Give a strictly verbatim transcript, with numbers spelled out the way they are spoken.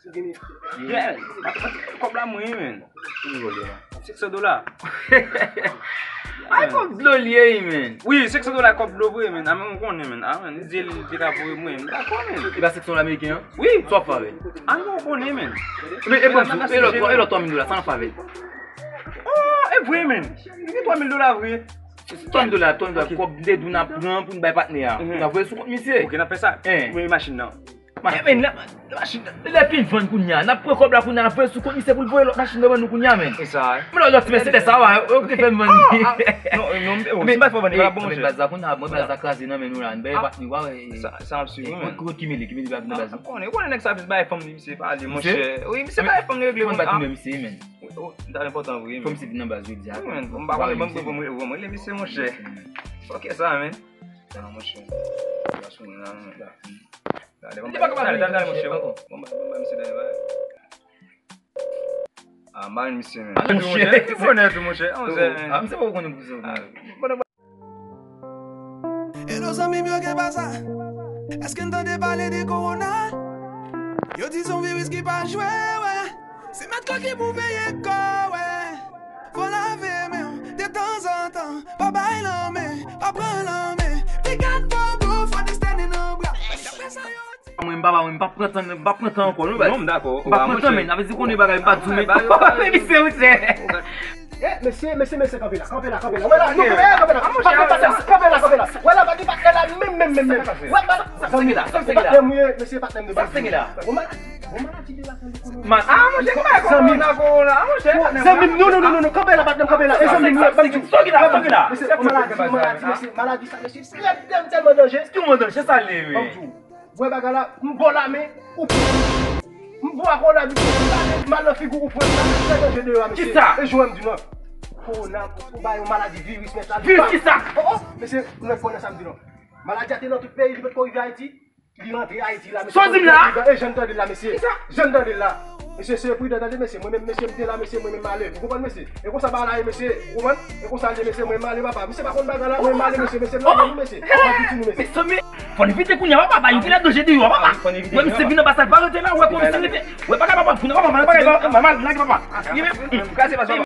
Yeah, kòb la mwen, men. Senk san dola. Ay, kòb dlo li ye, men. Wi, senk san dola kòb dlo vre, men. A, men, ou konnen, men. A, men, li di l te ka voye mwen, men. Dakò, men. E pa senk san dola ameriken an? Wi. Sa w ap fè avè l? A, men, ou konnen, men. Men, e lòt, e lòt twa mil dola, sa n ap fè avè l? Oh, e vre, men. Li gen twa mil dola vre. Twa mil dola, twa mil dola, kòb de dou n ap pran pou n bay patnè a. N ap voye sou kont misye. Ok, n ap fè sa. Pou premye machin nan. Machin, lè, lè machin, lè pi vann kounye a, n ap pran kòb la kounye a, n ap voye sou kont misye pou l voye lòt machin nan ban nou kounye a, men. E sa, wi. Men lòt, lòt ti Mèsedès sa, wa, yo te fè m vann li. Non, non, si m pa t fè w vann li, pa bon, monchè. Men baz la kounye a, mwen baz la kraze nan men nou la, n bay patnè, wa, e. Sa, sa ap swiv, men. Kote Kimeli, Kimeli pa vin nan baz la. Konnen, konnen nèg sa plis bay fanm li, misye pale, monchè. Wi, misye bay fanm li regle, monchè. Fò n bat nou, misye, men. Wi, oh, ta enpòtan vre, men. Fò misye vin nan baz jodi a. Wi, men, m pa konnen, ban m, ban m, ban m rele misye, monchè. Fòkè sa, men. Non, monchè. Li pa sou mwen la, non. Talè, ban m, talè, talè, talè, monchè, ban m, ban m, ban m ba misye dènye bagay. Ah, m pa jwenn misye, men. Ah, monchè. Li konnen tou, monchè. Ah, monchè, men. Ah, misye pa konnen pou sa. Hello zanmi m yo, gen pa sa? Èske n tande pale de kowona? Yo di se yon viris ki pa jwe, wè. Se mèt kò ki pou veye kò, wè. Fò lave men w detanzantan. Pa bay lanmen, pa pran lanmen. Pikan bobo, fò desten nan bra. Daprè sa yo di. Mwen, m pa, mwen, m pa pran tan, m pa pran tan ankò, non, baz. Non, m dakò. M pa pran tan, men. Sa vle di konnen bagay, m pa di w, men. Misye, misye. Eh, mesye, mesye, mesye, kanpe la, kanpe la, kanpe la. Wè la, nou, eh, kanpe la. Kanpe la, kanpe la, kanpe la. Wè la, pa gen patnè la, menm, menm, menm, menm. Wè, pa, sa, se ki la, sa, se ki la. Patnè m, wi, mesye, patnè m de baz. Sa, se ki la. Bon, maladi, bon, maladi de la, de kowona. Ah, monchè, pa kowona, kowona, ah, monchè, patnè m. Zanmi m, non, non, non, non, kanpe la, patnè m, kanpe la. Eh, zanmi m, sa, se ki la, sa, se ki la. Mesye, bon, maladi, bon, maladi, mesye, maladi sa, mesye, tèlman, tèlman danje. Tèlman danje, sa l ye, wi. Ban m di w. Wè bagay la, m ba w lamen, ou pran. M ba w akò la, m ba w mal nan figi w, ou pran, m ba w danje deyò a, mesye. Kisa? E jwè m di non. Kowona, ou ba yon maladi, viris, mèt la. Viris kisa? Oh, oh, mesye, nou mèt konnen sa m di non. Maladi a te nan tout peyi, li potko rive Ayiti. Li rantre Ayiti la, mesye. Sa w di m la? E jan n tande l la, mesye. Kisa? Jan n tande l la. Mesye, se pridan, tande, mesye. Mwen menm, mesye, m te la, mesye, mwen menm m ale. Ou konprann, mesye? E konsa bagay la ye, mesye. Ou konprann? E konsa l ye, mesye, mwen m ale, papa. Misye pa konn bagay la, mwen m ale, mesye, mesye, m nan men nou, mesye. M ap di nou, mesye. Mezanmi, fò n evite kounye a, papa. Yo genlè danje deyò, papa. Wè misye vin anba sa, l pa rete la, wè kòm si l rete. Wè bagay, papa, kounye a, papa, bagay, papa, mal, mal, papa.